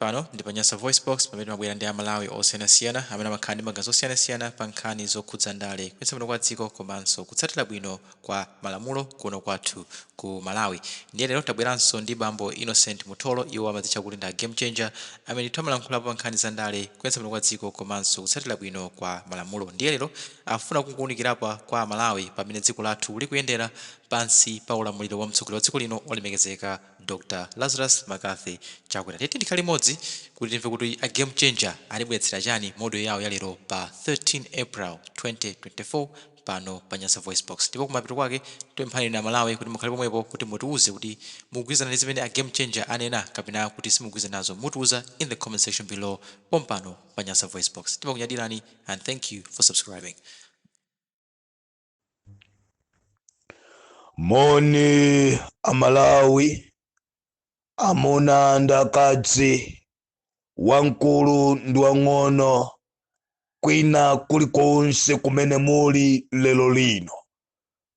Pano ndi pa Nyasa VoiceBox, pamene timabwera ndi Amalawi osiyanasiyana amene amakhala ndi maganizo osiyanasiyana pa nkhani zokhudza ndale, kuyendetsa bwino kwa dziko komanso kutsatira bwino kwa malamulo kuno kwathu ku Malawi. Ndiye lero tabweranso ndi bambo Innocent Mutholo. Iwo amadzitcha kuti ndi a Game Changer, amene ndithu amalankhulapo pa nkhani za ndale, kuyendetsa bwino kwa dziko komanso kutsatira bwino kwa malamulo. Ndiye lero afuna kungowonikirapo kwa Amalawi pamene dziko lathu likuyendera pansi pa ulamuliro wa mtsogoleri wa dziko lino, olemekezeka Dr Lazarus McCarthy Chakwera. Tiyeni tikhale limodzi kuti timve kuti a Game Changer atibweretsera chani mu audio yawo ya lero pa 13 April 2024 pano pa Nyasa VoiceBox. Ndipo kumapeto kwake tipemphani inu Amalawi kuti mukhale pomwepo kuti mutiuze kuti mukugwirizana ndi zimene a Game Changer anena kapena kuti simukugwirizana nazo. Mutiuza in the comment section below pompano pa Nyasa VoiceBox. Timakunyadirani and thank you for subscribing. Moni Amalawi, amuna ndi akazi, wamkulu ndi wang'ono, kwina kulikonse kumene muli lero lino,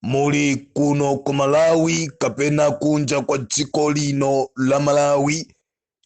muli kuno ku Malawi kapena kunja kwa dziko lino la Malawi,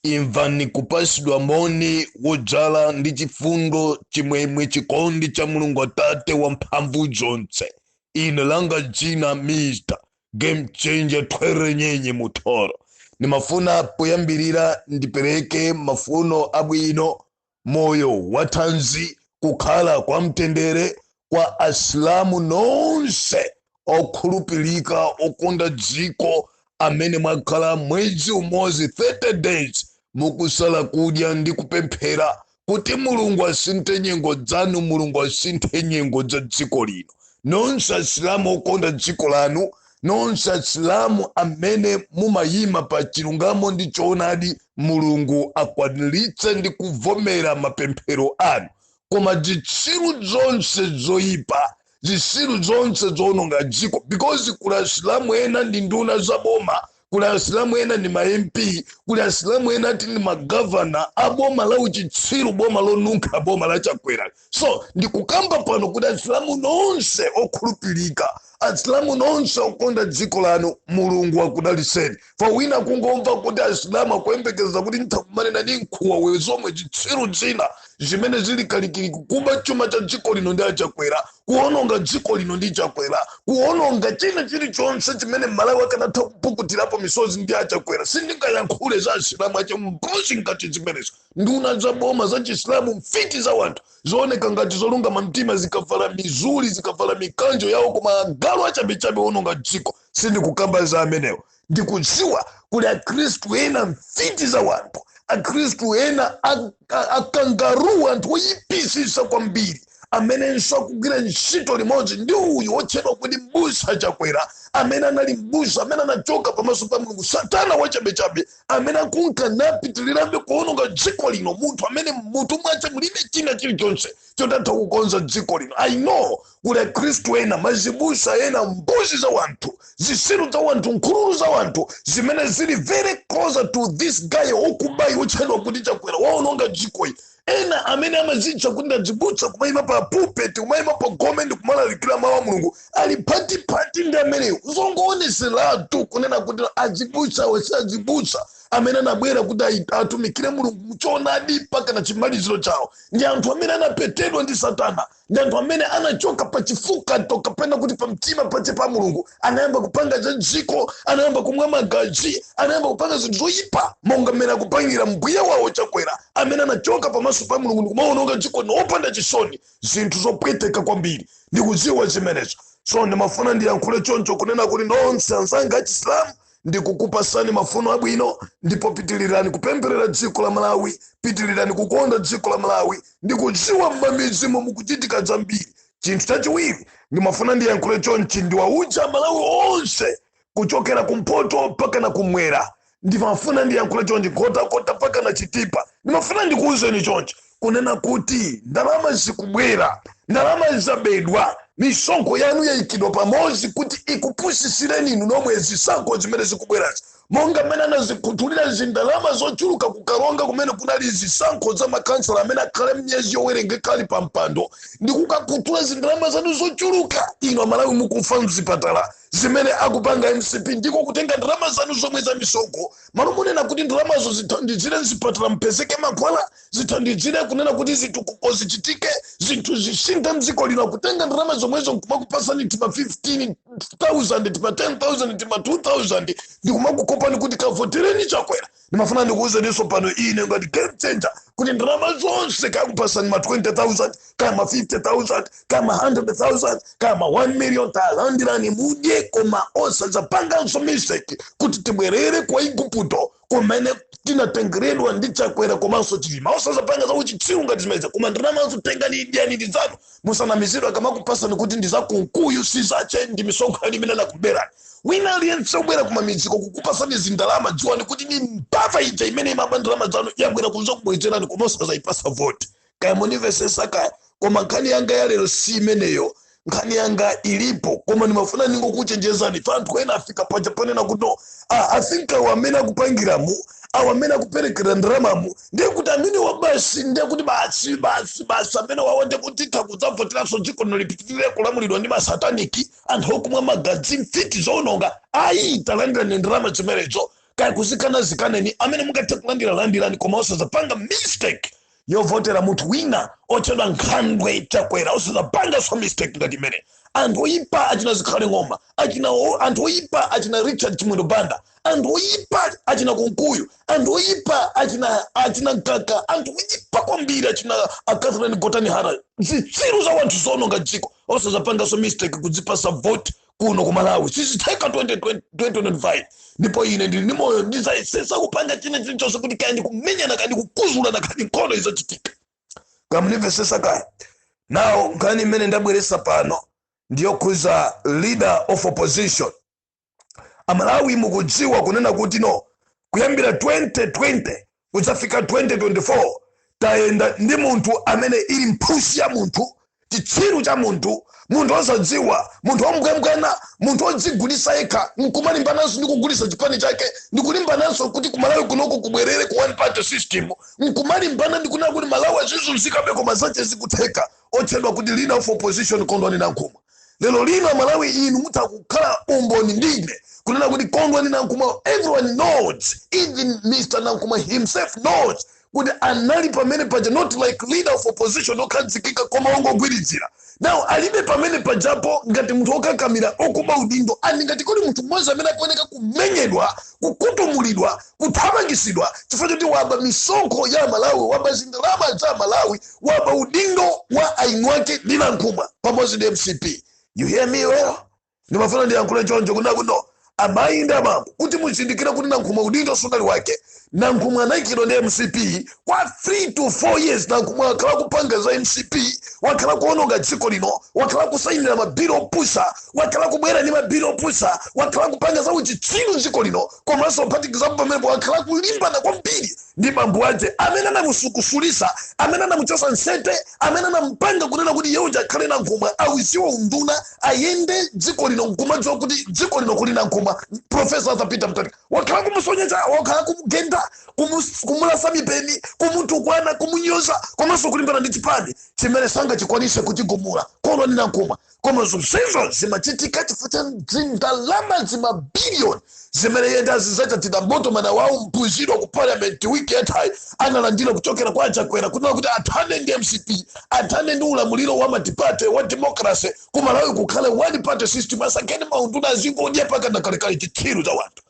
Imvani kupasidwa moni wodzala ndi chifundo, chimwemwe, chikondi cha Mulungu Atate wamphamvu zonse. Ine langa dzina Mr. Game Changer Thwerenyenye Muthoro. Ndimafuna poyambirira ndipereke mafuno abwino, moyo wathanzi, kukhala kwa mtendere kwa Asilamu nonse okhulupirika, okonda dziko, amene mwakhala mwezi umodzi, 30 days, mukusala kudya ndi kupemphera kuti Mulungu asinthe nyengo zanu, Mulungu asinthe nyengo za dziko lino. Nonse Asilamu okonda dziko lanu, nonse Asilamu amene mumayima pa chilungamo ndi choonadi, Mulungu akwaniritse ndi kuvomera mapemphero anu. Koma zitsiru zonse zoyipa, zitsiru zonse zoononga dziko, because kuli Asilamu ena ndi nduna za boma, kuli Asilamu ena ndi ma MP, kuli Asilamu ena ati ndi magavana a boma la uchitsiru, boma lonunkha, boma la Chakwera. So ndikukamba pano kuti Asilamu nonse okhulupirika, Asilamu nonse okonda dziko lanu, Mulungu akudaliseni. Fa wina kungomva kuti Asilamu akuyembekeza kuti ntha kumanena ndi nkhuwa we zomwe zitsiru zina zimene zili kalikiliki kuba chuma cha dziko lino ndi aChakwera, kuononga dziko lino ndi Chakwera, kuononga china chilichonse chimene Malawi akanatha kupukutirapo misozi ndi aChakwera. Sindingayankhule za Asilamu ache mbuzi ngati zimenezo, nduna za boma za Chisilamu, mfiti za wanthu, zooneka ngati zolungama mtima zikavala mizuli, zikavala mikanjo yawo, koma agalu achabechabe ononga dziko. Sindikukamba za amenewo. Ndikudziwa kuli Akhristu ena mfiti za wanthu, Akhristu ena akangaru, anthu oyipisisa kwambiri, amenenso akugwira ntchito limodzi ndi uyu wotchedwa kuti mbusa Chakwera, amene anali mbusa amene anachoka pamaso pa Mulungu, satana wachabechabe amene akunka napitirirabe kuononga dziko lino, munthu amene mmutu mwache mulibe china chilichonse chotatha kukonza dziko lino. I know kuli Akhristu ena, mazibusa ena, mbuzi za wanthu, zisiru za wanthu, nkhululu za wanthu, zimene zili very closer to this guy okubayi wotchedwa kuti Chakwera, waononga dzikoyi. Ena amene amazitcha kuti ndazibusa, kumayima pa pulpit, kumayima pa gome ndi kumalalikira mawu a Mulungu, ali phatiphathi ndi ameneyo. Zongooneseratu kunena kuti azibusawo si azibusa amene anabwera kuti atumikire Mulungu muchoonadi mpaka na chimaliziro chawo. Ndi anthu amene anapetedwa ndi satana, ndi anthu amene anachoka pa chifukato kapena kuti pa mtima pache pa Mulungu, anayamba kupanga za dziko, anayamba kumwa magazi, anayamba kupanga zinthu zoyipa monga mmene akupangira mbuye wawo Chakwera, amene anachoka pamaso pa Mulungu ndikumaononga dziko nopanda chisoni, zinthu zopweteka kwambiri. Ndikudziwa zimenezo. So ndimafuna ndiyankhule choncho kunena kuti nonse anzanga achisilamu, ndikukupasani mafuno abwino, ndipo pitilirani kupempherera dziko la Malawi, pitilirani kukonda dziko la Malawi. Ndikudziwa m'mamidzimo mukuchitika zambiri. Chinthu chachiwiri ndimafuna ndiyankhule chonchi, ndiwauza Malawi onse kuchokera kumpoto mpaka na kumwera, ndimafuna ndiyankhule chonchi, Nkhotakota mpaka na Chitipa, ndimafuna ndikuwuzeni chonchi kunena kuti ndalama zikubwera, ndalama zabedwa, misonkho yanu yayikidwa pamodzi kuti ikupusisireni inu nomwe zisankho zimene zikubwerazi, monga mmene anazikhuthulira zindalama zochuluka kuKaronga kumene kunali zisankho za makansala amene akhale miyezi yowerengeka ali pa mpando, ndi kukakhuthula zindalama zanu zochuluka. Inu Amalawi mukufa mzipatala. Zimene akupanga MCP ndiko kutenga ndalama zanu zomwe za misonkho, malo munena kuti ndalamazo zithandizire mzipatala mpezeke mankhwala, zithandizire kunena kuti zitukuko zichitike, zinthu zisinthe mdziko lino, kutenga ndalama zomwezo nkumakupasani tima 15,000, tima 10,000, tima 2000, ndikumakukopani kuti kavotereni Chakwera. Ndimafuna ndikuwuzeninso pano ine ngati game changer kuti ndalama zonse, kakupasani ma 20,000, kaya ma 50,000, kaya ma 100,000, kaya ma 1 million, talandirani mudye, koma osadzapanganso mistake kuti tibwerere kwa Igupto kumene tinatengeredwa ndi Chakwera komanso Chilima. Osadzapanga zakuchitsiru ngati zimenezi. Koma ndalamazo tengani, idyani, ndi zanu. Musanamizidwe akamakupasani kuti ndi zakunkuyu, si zache, ndi misonkho imene anakuberani. Wina aliyense ubwera kumamidziko kukupasani zindalama, dziwani kuti ni mbava ija imene imaba ndalama zanu yabwera kuza kubwezerani, koma osazayipasa vote. Kaya munimvesesa kaya, koma nkhani yanga ya lero si imeneyo. Nkhani yanga ilipo, koma ndimafuna ningokuchenjezani pa anthu ena afika paja panena kuti, "No, I think awo amene akupangiramu, awo amene akuperekera ndalamamu, ndiye kuti amene wa basi, ndiye kuti basi basi basi, amene wawo ndiye kuti titha kudzavoteranso dziko lino lipitirire kulamulidwa ndi masataniki, anthu okumwa magazi, mfiti zoononga." Ayi, talandirani ndalama zimenezo, kaya kuzikana zikaneni, amene mungathe kulandira landirani, koma osadzapanga mistake yovotera munthu wina otchedwa Nkhandwe Chakwera. Osadzapanga so mistake ngati imene. Anthu oyipa achina Zikhale Ng'oma, achina anthu oyipa achina Richard Chimwendo Banda, anthu oyipa achina Kunkuyu, anthu oyipa achina Mkaka, anthu oyipa kwambiri achina Akatherine Gotani Hara, zitsiru za wanthu zoononga dziko, osadzapanganso mistake kudzipasa vote kuno ku Malawi. Sizitheka 2020, 2025. Ndipo ine ndili ndi moyo, ndizayesesa kupanga china chilichonse kuti kaya ndikumenyana, kaya ndikukuzulana, kaya nkhondo izachitika. Kamunimvesesa kaya. Now, nkhani imene ndabweresa pano ndiyokhuza leader of opposition. Amalawi, mukudziwa kunena kuti no, kuyambira 2020 kudzafika 2024 tayenda ndi munthu amene ili mphusi ya munthu, chitsiru cha munthu, munthu osadziwa, munthu ombwembwena, munthu odzigulisa yekha, nkumalimbananso ndi kugulisa chipani chake, ndikulimbananso kuti kumalawi kunoko kubwerere ku one party system, nkumalimbana ndikunena kuti Malawi azizunzikabe, koma zache zikutheka, otchedwa kuti leader of opposition Kondwani Nankhumwa. Lero lino, Amalawi, inu mutha kukhala umboni ndine kunena kuti Kondwani Nankhumwa, everyone knows, even Mr Nankhumwa himself knows kuti anali pamene paja not like leader of opposition okhazikika, koma ongogwirizira. Now alibe pamene pajapo ngati munthu okakamira okuba udindo ani, ngati kuli munthu mmodzi amene akuoneka kumenyedwa, kukutumulidwa, kuthamangisidwa chifukwa choti waba misonkho ya Malawi, waba zindalama za Malawi, waba udindo wa ainu ake ndi Nankhumwa pamodzi ndi MCP. You hear me well? Ndimafuna ndiyankhule choncho kuna kuno, amayi ndi abambo, kuti muzindikire kuti Nankhumwa udindo sunali wake. Nankhumwa anayikidwa ndi MCP kwa 3 to 4 years. Nankhumwa wakhala kupanga za MCP, wakhala kuononga dziko lino, wakhala kusayinira mabilo opusa, wakhala kubwera ndi mabilo opusa, wakhala kupanga za uchitsiru dziko lino, komanso kuphatikizapo pamenepo wakhala kulimbana kwambiri ndi bambo aje amene anamusukusulisa, amene anamuchosa nsete, amene anampanga kunena kuti yeuja akhale Nankhumwa, auziwe unduna, ayende dziko lino nkumadziwa kuti dziko lino kuli Nankhumwa. Professor Arthur Peter Mutharika wakhala kumusonyeza, wakhala kumugenda, kumulasa mipeni, kumutukwana, kumunyoza, komanso kulimbana ndi chipani chimene sangachikwanise kuchigumula, Kondwani Nankhumwa. Koma zonsezo zimachitika chifukwa cha zindalama, zimabiliyoni zimene yenda zizachitira motomana wawo mpuzidwa ku parliament wiki yathayi analandira kuchokera kwa Achakwera, kunena kuti athane ndi MCP, athane ndi ulamuliro wa multiparty wa democracy, ku Malawi kukhale one party system, asakhene maunduna, azingodya pakana kalekale. Chitsiru cha wanthu.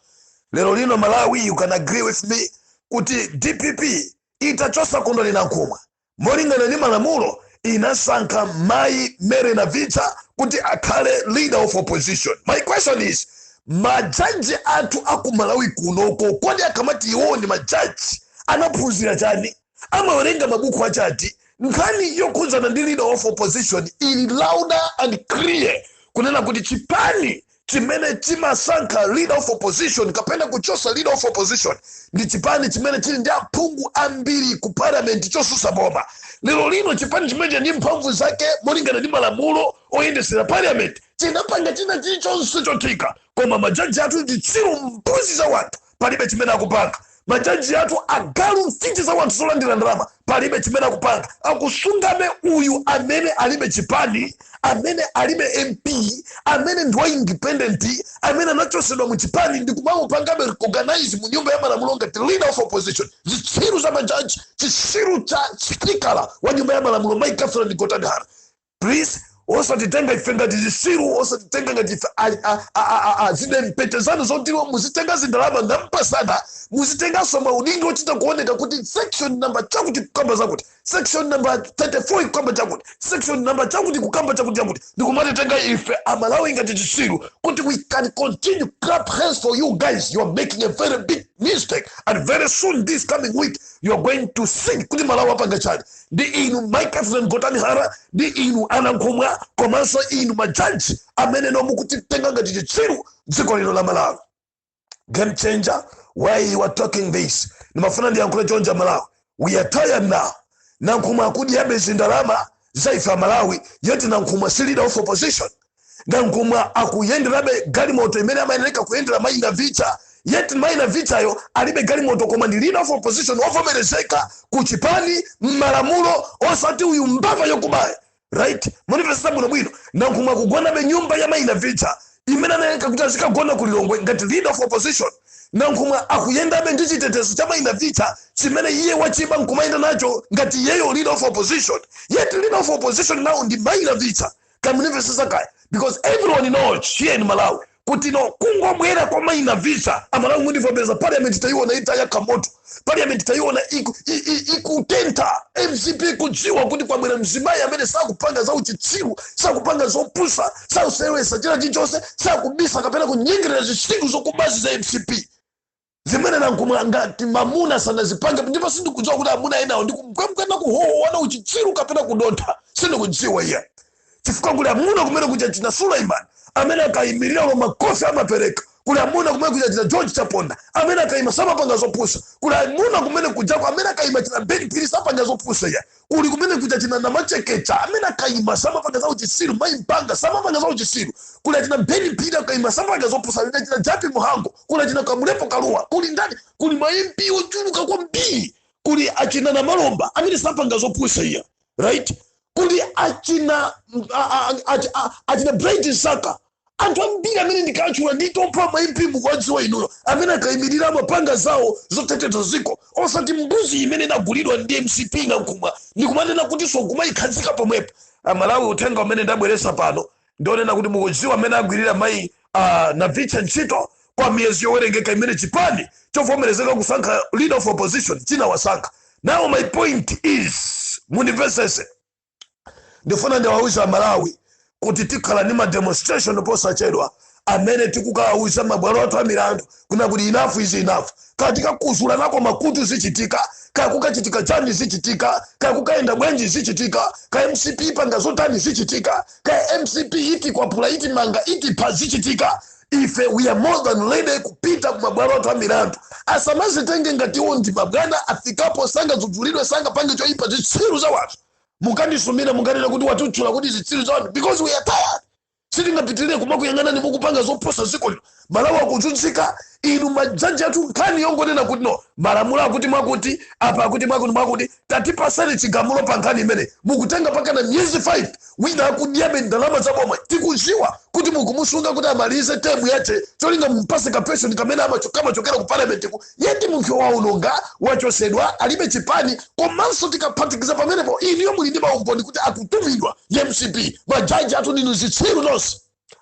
Lero lino, Malawi, you can agree with me kuti DPP itachosa Kondwani Nankhumwa molingana ndi malamulo, inasankha mayi Mary Navicha kuti akhale leader of opposition. My question is, majaji athu aku Malawi kunoko, kodi akamati iwo ndi majaji anaphunzira chani? Amawerenga mabuku achati? Nkhani yokhudzana ndi leader of opposition ili louder and clear kunena kuti chipani chimene chimasankha leader of opposition kapena kuchosa leader of opposition ndi chipani chimene chili ndi aphungu ambiri ku parliament chosusa boma. Lero lino chipani chimene ndi mphamvu zake molingana ndi malamulo oyendesera parliament chinapanga china chilichonse chotheka, koma majaji athu, zitsiru, mbuzi za wanthu, palibe chimene akupanga. Majaji athu agalu, mfiti za wanthu zolandira ndalama, palibe chimene akupanga. Akusungabe uyu amene alibe chipani, amene alibe MP, amene ndi wa independent, amene anachosedwa mu chipani, ndi kumamupangabe recognize mu Nyumba ya Malamulo ngati leader of opposition. Zitsiru za majaji, chitsiru cha spikala wa Nyumba ya Malamulo, Mai Catherine Gotani Hara. Please, osatitenga ife ngati zisiru, osatitenga ngati ife zidempete zanu zotiriwa. Muzitenga zindalama ndampasana, muzitenganso maudindo ochita kuoneka kuti section number chakuti kukamba zakuti, section number 34 kukamba chakuti, section number chakuti kukamba chakuti chakuti, ndikumatitenga ife Amalawi ngati chisiru kuti we can continue clap hands for you guys. You are making a very big mistake, and very soon, this coming week, you are going to see kuti Malawi apanga chani ndi inu, Mai Catherine Gotani Hara, ndi inu Anankhumwa, komanso inu majaji amene nomukutitenga ngati chitsiru dziko lino la Malawi. Game changer, why you are talking this? Nimafuna ndiyankhule chonja: Malawi, we are tired now. Nankhumwa akudyabe zindalama za ife Amalawi, yet Nankhumwa si leader of opposition. Nankhumwa akuyenderabe galimoto imene amayenera kuyendera Mayi Navicha, yet Mayi Navichayo alibe galimoto, koma ndi leader of opposition wovomerezeka ku chipani m'malamulo, osati uyu mbava yokubaya, right? Munipesesa bwinobwino. Nankhumwa akugonabe nyumba ya Mayi Navicha imene anayenera kuti azikagona ku Lilongwe ngati leader of opposition. Nankhumwa akuyendabe ndi chitetezo cha Mayi Navicha chimene iye wachiba nkumayenda nacho ngati iyeyo leader of opposition, yet leader of opposition now ndi Mayi Navicha. Kamunimvesesa kaya? Because everyone knows here in Malawi kuti no, kungobwera kwa Mayi Navicha, Amalawi mundivomereza, parliament taiona itayaka moto, parliament taiona ikutentha. MCP kudziwa kuti kwabwera mzimayi amene sakupanga za uchitsiru, sakupanga zopusa, sakusewesa china chilichonse, sakubisa kapena kunyengerera zitsiru zokubazi za MCP zimene Nankhumwa ngati mamuna sanazipange. Ndipo sindikudziwa kuti amuna enawo ndikugwemgwena kuhowana uchitsiru kapena kudontha, sindikudziwa iya, chifukwa kuli amuna kumene kuja china Suleiman amene akayimirira lo makofi amapereka. Kuli amuna kumene kuja china George Chaponda amene akayima samapanga zopusa. Kuli amuna kumene kujako amene akayima, china Ben Phiri, sapanga zopusa iya. Kuli kumene kuja china Namachekecha amene akayima samapanga za uchitsiru. Mayi Mpanga samapanga za uchitsiru. Kuli achina Ben Phiri akayima samapanga zopusa. Kuli achina Japi Muhango, kuli achina Kamulepo Kaluwa, kuli ndani, kuli ma MP ochuluka kwambiri. Kuli achina Namalomba amene sapanga zopusa iya, right? Kuli achina Bright Saka, anthu ambiri amene ndikatchula nditopha ma MP mukuwadziwa inuyo, amene akayimirira mapanga zawo zoteteza ziko, osati mbuzi imene inagulidwa ndi MCP, Nankhumwa, ndikumanena kuti so kumayikhazika pomwepo. Amalawi, uthenga umene ndabweresa pano ndionena kuti mukudziwa amene agwirira mayi Navicha ntchito kwa miyezi yowerengeka imene chipani chovomerezeka kusankha leader of opposition chinawasankha. Now my point is, mundimvesese, ndifuna ndiwauza Malawi kuti tikhala ndi ma demonstration posachedwa amene tikukawauza mabwalo athu amilandu kuna kuti enough is enough. Kaya tikakuzula nako makutu zichitika, kaya kukachitika chani zichitika, kaya kukayenda bwanji zichitika, kaya MCP panga zotani zichitika, kaya MCP iti kwapula, iti manga, iti pa zichitika, ife we are more than ready kupita ku mabwalo athu amilandu. Asamazitenge ngatiwo ndi mabwana afikapo, sangadzudzulidwe, sangapange choipa. Zitsiru za wanthu, mukandisumira, mukanena kuti watutchula kuti zitsiru za wanthu, because we are tired. Sitingapitirire kumakuyang'anani mukupanga zoposa ziko lino. Malawi akuzunzika. Inu majaji athu, nkhani yongonena kuti no, malamulo akuti mwakuti apa, akuti mwakuti mwakuti, tatipasani chigamulo pa nkhani imene mukutenga pakana miyezi 5, wina akudyabe ndalama za boma. Tikuziwa kuti mukumusunga kuti amalize term yache, cholinga mumpase ka pension kamene kamachokera ku parliament ku, yet munthu waunonga wachosedwa, alibe chipani. Komanso tikaphatikiza pamenepo, iniyo muli ndi maumboni kuti akutumidwa ndi MCP. Majaji athu, ndinu zitsiru nonse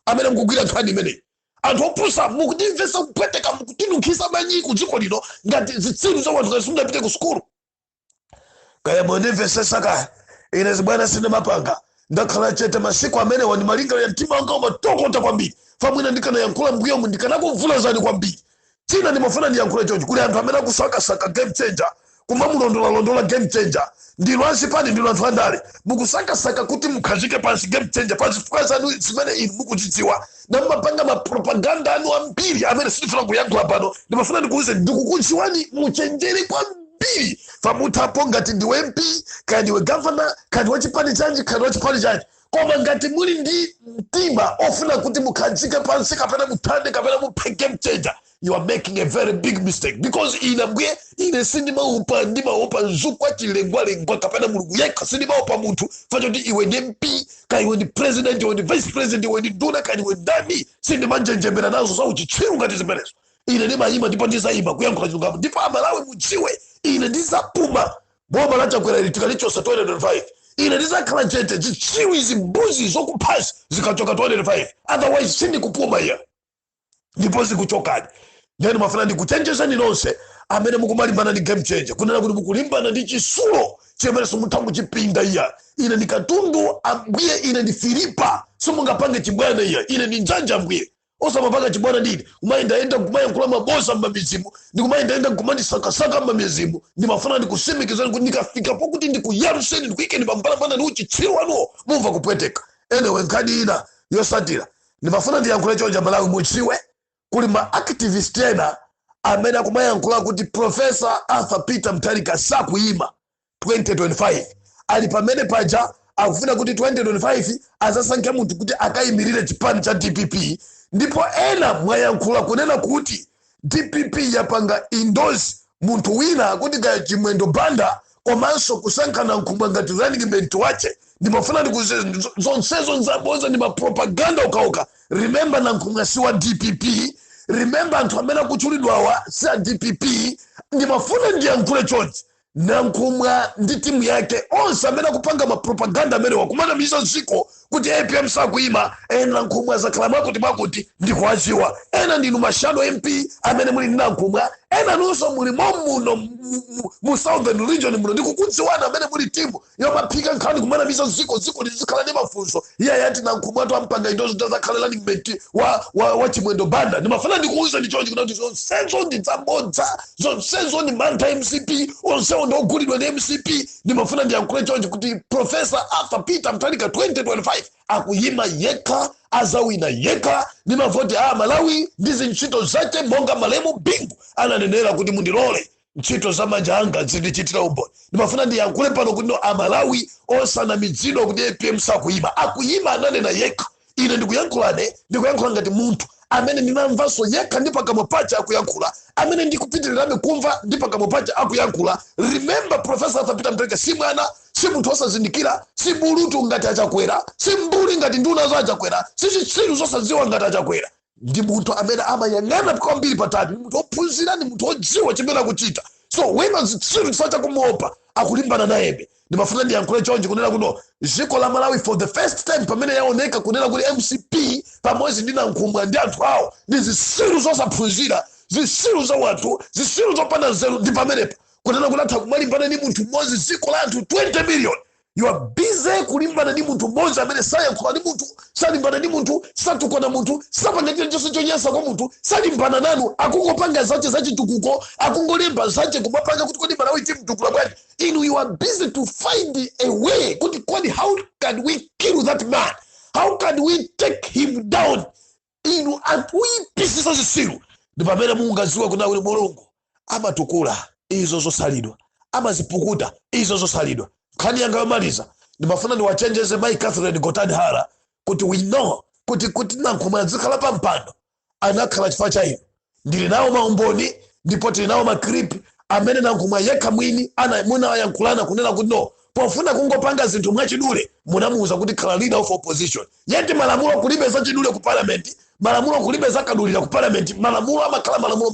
amene mukugwira nkhani imeneyi. Anthu opusa, mukutimvesa kupweteka, mukutinunkhisa manyi ku dziko lino ngati zitsiru za wanthu, ngati simudapite ku sukulu. Kaya mundimvesesa kaya, ine zibwana sindimapanga. Ndakhala chete masiku amenewa ndi malinga ya mtima wanga umatokota kwambiri. Famwina ndikanayankhula mbuyomu ndikanakuvulazani kwambiri. China ndimafuna ndiyankhule chonchi: kuli anthu amene akusakasaka game changer, kumamulondolalondola game changer. Ndinu anzipani, ndinu anthu andale, mukusakasaka kuti mukhazike pansi game changer pa zifukwa zanu zimene inu mukuzidziwa, na mumapanga mapropaganda anu ambiri amene sindifuna kuyankhula pano. Ndimafuna ndikuuze, ndikukudziwani, muchenjere kwambiri. Famuthapo ngati ndiwe MP, kaya ndiwe governor, kaya ndiwe chipani chanji, kaya ndiwe chipani chanji, koma ngati muli ndi mtima ofuna kuti mukhazike pansi kapena muthande kapena muphe game changer, You are making a very big mistake, because ine mbwe ine sindimaopa. Ndimaopa mzukwa chilengwalengwa kapena Mulungu yekha. Sindimaopa munthu fachoti iwe ndi MP, ka iwe ndi president, iwe ndi vice president, iwe ndi nduna, ka iwe ndani. Sindimanjenjemera nazo za uchitsiru ngati zimenezo. Ine ndimayima ndipo ndizayima kuyankhula chilungamo. Ndipo Amalawi mudziwe, ine ndizapuma. Boma laChakwera ili tikalichosa 2025, ine ndizakhala chete zitsiru izi, mbuzi zokuphasi zikachoka 2025. Otherwise sindikupuma iya, ndipo zikuchokani. Then mafuna ndikuchenjezeni nonse amene mukumalimbana ndi Game Changer, kunena kuti mukulimbana ndi chisulo chimene simutha kuchipinda iya. Ine ndi katundu ambuye, ine ndi Filipa, simungapange chibwana iya. Ine ndi njanja ambuye, osamapanga chibwana ndine kumayendayenda kumayankhula mabosa mmamizimu, ndikumayendayenda kumandisakasaka mmamizimu. Ndimafuna ndikusimikizani kuti ndikafika pokuti ndikuyaruseni, ndikuyikeni pambalambanda ndi uchitsiru wanuwo, mumva kupweteka. Anyway, nkhani ina yosatira ndimafuna ndiyankhule chonja: Malawi mudziwe, kuli ma activist ena amene akumayankhula kuti Professor Arthur Peter Mutharika sakuyima 2025. Ali pamene paja akufuna kuti 2025 azasankhe munthu kuti akayimirire chipani cha DPP. Ndipo ena mwayankhula kunena kuti DPP yapanga endorse munthu wina kuti kaya Chimwendo Banda, komanso kusankha Nankhumwa ngati running mate wache. Ndimafuna ndikuze zonsezo nzaboza, ndi mapropaganda okaoka. Remember, Nankhumwa si wa DPP. Remember, anthu amene akutchulidwawa si a DPP. Ndimafuna ndiyankhule chonchi: Nankhumwa ndi timu yake onse amene akupanga mapropaganda amene wakumanamiza dziko kuti APM sakuyima, ena Nankhumwa azakhala mwakuti mwakuti, ndikuwaziwa. Ena ndinu ma shadow MP amene muli ndi Nankhumwa, ena nunso muli momuno mu Southern Region muno, ndikukudziwana amene muli timu yomaphika nkhani kumanamiza dziko, dziko lizikhala ndi mafunso. Iye yati Nankhumwa atu ampanga indozo tazakhala running mate wa Chimwendo Banda. Ndimafuna ndikuuze ndi chonchi kuti zonsezo ndi zabodza, zonsezo ndi mantha MCP, onsewo ndiogulidwa ndi MCP. Ndimafuna ndiyankhule chonchi kuti Professor Arthur Peter Mutharika 2025 akuyima yekha, azawina yekha ndi mavoti a Malawi ndi zintchito zake, monga malemu Bingu ananenera kuti, "Mundilole ntchito za manja anga zindichitira umboni." Ndimafuna ndiyankhule pano kuti no, Amalawi osanamidzidwa kuti APM sakuyima. Akuyima, ananena yekha. Ine ndikuyankhulane, ndikuyankhula ngati munthu amene ndinamvanso yekha ndi pakamwa pache akuyankhula, amene ndikupitirirabe kumva ndi pakamwa pache akuyankhula. Remember, Professor Arthur Peter Mutharika si mwana, si munthu osazindikira, si bulutu ngati aChakwera, si mbuli ngati nduna za aChakwera, si chitsiru zosadziwa ngati aChakwera. Ndi munthu amene amayang'ana kwambiri patali, ndi munthu wophunzira, ndi munthu wodziwa chimene akuchita. So wena zitsiru chifukwa chakumuopa akulimbana nayebe. Ndimafuna ndiyankhule chonchi kunena kuno, dziko la Malawi for the first time pamene yaoneka kunena kuti MCP pamodzi ndi Nankhumwa ndi anthu awo ndi zitsiru zosaphunzira, zitsiru za wanthu, zitsiru zopanda nzeru, ndi pamenepa kunena kuti atha kumalimbana ndi munthu mmodzi dziko la anthu 20 million. You are busy kulimbana ndi munthu mmodzi amene sayankhula ndi munthu, salimbana ndi munthu, satukwana munthu, sapanga chilichonse chonyansa kwa munthu, salimbana nanu, akungopanga zache zachitukuko, akungolemba zache kumapanga kuti kodi Malawi timtukula bwanji. Inu you are busy to find a way kuti kodi how can we kill that man, how can we take him down? Inu anthu uyipisisa zisilu, ndi pamene mungadziwe kuna kuti Mulungu amatukula izo zosalidwa, amazipukuta izo zosalidwa. Nkhani yanga yomaliza, ndimafuna ndiwachenjeze Mai Catherine Gotani Hara kuti we know kuti Nankhumwa azikhala pa mpando, anakhala chifukwa cha inu. Ndili nawo maumboni ndipo tili nawo ma clip amene Nankhumwa yekha mwini ana munayankhulana kunena kuti no, pofuna kungopanga zinthu mwachidule munamuwuza kuti khala leader of opposition. Yet malamulo kulibe zachidule ku parliament, malamulo kulibe zakadulira ku parliament. Malamulo amakhala malamulo.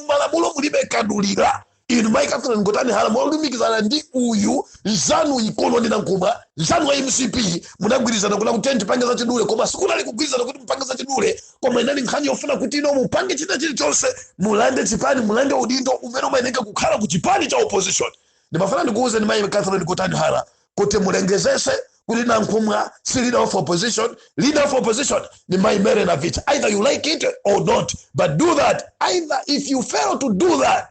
Malamulo mulibe kadulira. Inu Mai Catherine Gotani Hara molumikizana ndi uyu nzanu ikono ndi Nankhumwa, nzanu wa MCP, munagwirizana kuna kuti tipange zachidule, koma sikunali kugwirizana kuti mupange zachidule, koma inali nkhani yofuna kuti ino mupange china chilichonse, mulande chipani, mulande udindo umene umayeneka kukhala ku chipani cha opposition. Ndimafuna ndikuwuzeni Mai Catherine Gotani Hara kuti mulengezese kuti Nankhumwa si leader of opposition. Leader of opposition ni Mai Mary Navicha, either you like it or not, but do that. Either if you fail to do that,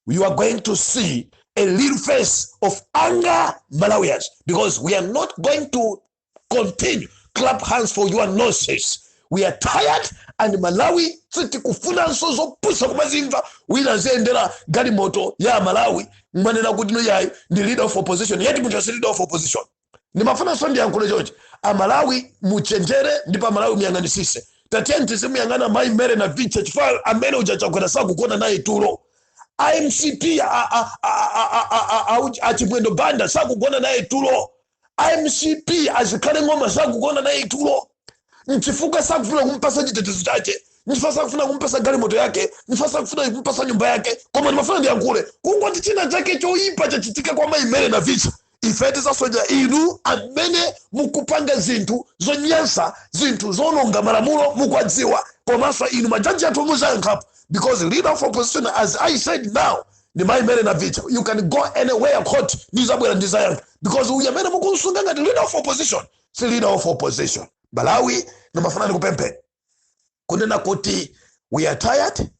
you are going to see a little face of anger Malawians, because we are not going to continue clap hands for your nonsense. We are tired and Malawi sitikufunanso zopusa kumazimva wina aziyendera galimoto ya Malawi, mmanena kuti no, yayi, ndi leader of opposition, yet munthu si leader of opposition. Ndimafunanso ndiyankhule chonchi: Amalawi muchenjere ndipo Amalawi muyang'anisise. Tatiyeni tizimuyang'ana mayi Mary Navicha, chifukwa amene uja Chakwera sakugona naye tulo. IMCP, Achimwendo Banda sakugona naye tulo. IMCP, Azikhale Ng'oma sakugona naye tulo. Nchifukwa sakufuna kumpasa chitetezo chache, nchifukwa sakufuna kumpasa galimoto yake, nchifukwa sakufuna kumpasa nyumba yake. Koma ndimafuna ndiyankhule kungoti china chake choyipa chachitika kwa mayi Mary Navicha, ife tizasoja inu amene mukupanga zinthu zonyansa, zinthu zononga malamulo, mukwadziwa. Komanso inu majaji athu muzayankhapo, because leader of opposition, as I said now, ndi mayi Mary Navicha. You can go anywhere, court, ndizabwera ndizayankha, because uyu amene mukunsunga ngati leader of opposition si leader of opposition. Malawi, ndimafuna ndikupempheni kunena kuti we are tired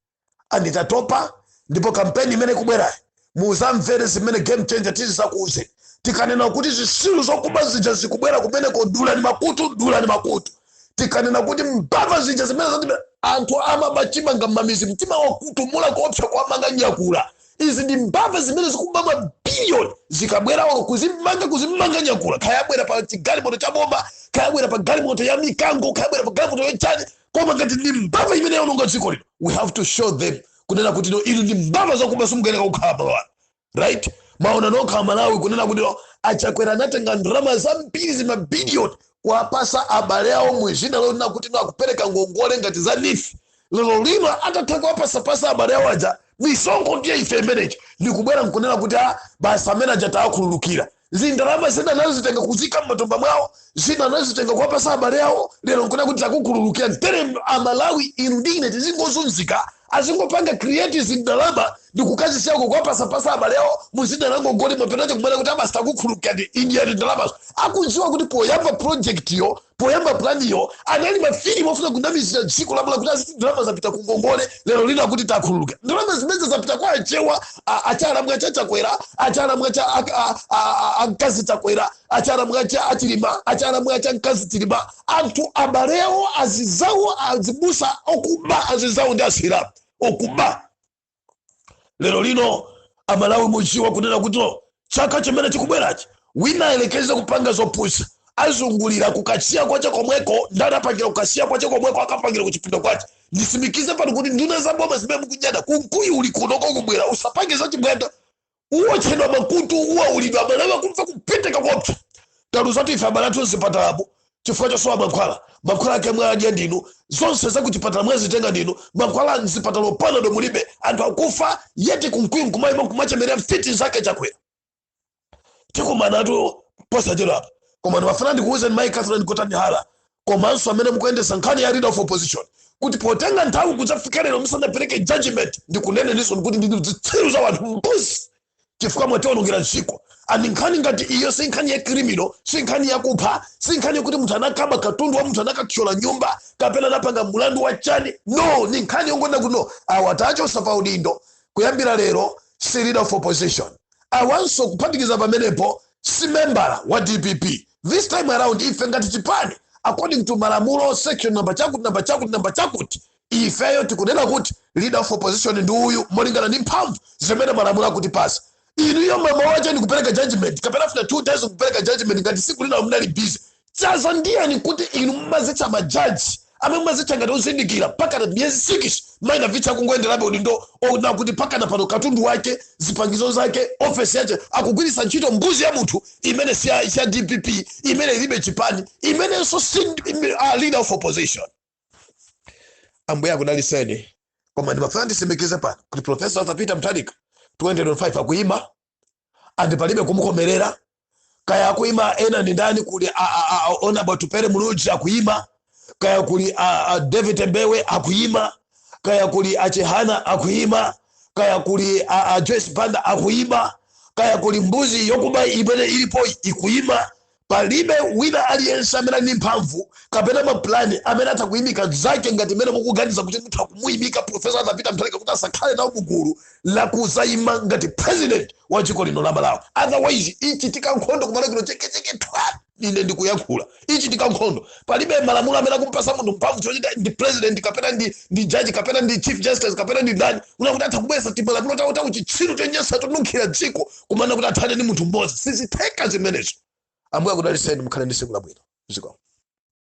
and tatopa. Ndipo kampeni imene ikubwerayi, muzamvere zimene Game Changer tizizakuuze. Tikanena kuti zisilu zokuba zija zikubwera kumeneko, dula ni makutu, dula ni makutu. Tikanena kuti mbava zija zimene zati anthu amabachimanga mmamizi, mtima wakutumula kuopsa kwamanga nyakula, izi ndi mbava zimene zikuba mabiliyoni. Zikabwera, olo kuzimanga, kuzimanga nyakula, khayabwera pa chigalimoto cha boma, khayabwera pa galimoto ya mikango, khayabwera pa galimoto yochani, koma ngati ndi mbava imene yaononga dziko lino, we have to show them kunena kuti no, inu ndi mbava zakuba, simukuyeneka kukhala pamawano, right? Maona nokha Malawi kunena kuti no, Achakwera anatenga ndalama zambiri, zimabiliyoni, kuwapasa abale awo mwizina lonena kuti no, akupereka ngongole ngati za NEEF. Lero lino atatha kuwapasapasa abale awo aja, misonkho ndiye ife imenechi, ndikubwera nkunena kuti a basi, amene aja tawakhululukira. Zindalama zina anazitenga kuzika m'matumba mwawo, zina anazitenga kuwapasa abale awo, lero nkunena kuti takukhululukira. Tere Amalawi inu ndi ine tizingozunzika, azingopanga create zindalama ndikukazisiyako kuwapasapasa abale awo muzina la ngongole, mapenacho kumene kuti abasi takukhululukira. Ndi Indian ndalamazo akudziwa kuti poyamba project yo, poyamba plan yo, anali mafilimu ofuna kunamizira dziko lamula kuti aziti ndalama zapita ku ngongole. Lero lino akuti takhululuka, ndalama zimene zapita kwa Achewa, achalamwa cha Chakwera, achalamwa cha amkazi Chakwera, achalamwa cha Achilima, achalamwa cha mkazi Chilima, anthu abalewo, azizawo, azibusa okuba, azizawo ndi Asilamu okuba. Lero lino Amalawi mudziwa kunena kuti no, chaka chimene chikubwerachi, wina ayelekeze kupanga zopusa, azungulira kukasiya kwache komweko. Ndani apangira kukasiya kwache komweko? Akapangira kuchipinda kwache. Ndisimikize pano kuti nduna za boma zimene mukunyada, Kunkuyu uli kunoko kubwera, usapange zachibwenda, uwotchedwa makutu, uwaulidwa. Amalawi akumva kupeteka kopsa. Taluzatu ife abale athu mzipatalapo chifukwa chosowa mankhwala. Mankhwala ake mwadya ndinu, zonse zakuchipatala mwazitenga ndinu, mankhwala mzipatala Panado mulibe, anthu akufa, yeti Kunkuyu nkumayima nkumachemerera mfiti zake Chakwera. Tikumanatu posachedwa apa. Koma ndimafuna ndikuwuzeni mayi Catherine Gotani Hara komanso amene mukuyendesa nkhani ya leader of opposition kuti potenga nthawi kudzafika lero musanapereke judgment, ndikuneneniso kuti ndinu zitsiru za wanthu, mbuzi, chifukwa mwationongera dziko. And nkhani ngati iyo si nkhani ya criminal, si nkhani yakupha, si nkhani yakuti munthu anakaba katundu wa munthu, anakathyola nyumba, kapena anapanga mulandu wa chani. No, ni nkhani yongonena kuti no, awa tachosa pa udindo, kuyambira lero si leader of opposition. Awanso kuphatikiza pamenepo si membala wa DPP this time around. Ife ngati chipani, according to malamulo, section number chakuti, number chakuti, number chakuti, ifeyo tikunena kuti leader of opposition ndi uyu, molingana ndi mphamvu zimene malamulo akutipasa. Inuyo mama wache ndikupereka judgment, kapena after 2 days kupereka judgment, ngati siku lina munali busy chaza ndiyani kuti inu mmazitcha majaji amene mmazitcha ngati ozindikira, mpaka na miyezi 6 mayi Navicha kungoenderabe udindo, ona kuti mpaka pano katundu wake, zipangizo zake, ofesi yache akugwiritsa ntchito mbuzi ya munthu imene si ya DPP, imene ilibe chipani, imenenso si leader of opposition. Ambuye akudaliseni. Koma ndimafuna ndisimikize pano kuti Professor Arthur Peter Mutharika 2025 akuyima, and palibe kumukomerera. Kaya akuyima ena ndi ndani, kuli Honorable Tupele Muluzi akuyima, kaya kuli David Mbewe akuyima, kaya kuli Achihana akuyima, kaya kuli Joyce Banda akuyima, kaya kuli mbuzi yokuba imene ilipo ikuyima, palibe wina aliyense amene ali ndi mphamvu kapena mapulani amene atha kuyimika zake ngati imene mukuganiza kuti mutha kumuyimika Professor Arthur Peter Mutharika kuti asakhale nawo mugulu lakuzayima ngati president wa dziko lino la Malawi. Otherwise ichitika nkhondo kumalekero chekecheke twa. Ine ndikuyankhula, ichitika nkhondo. Palibe malamulo amene akumpasa munthu mphamvu chochita ndi president kapena ndi judge kapena ndi chief justice kapena ndi ndani una kuti atha kubweza timalamulo tawo tawo chitsiru chonyansa tonunkhira dziko kumana kuti athane ndi munthu mmodzi. Sizitheka zimenezo. Ambuye akudaliseni, mukhale ndi tsiku labwino. Ziko.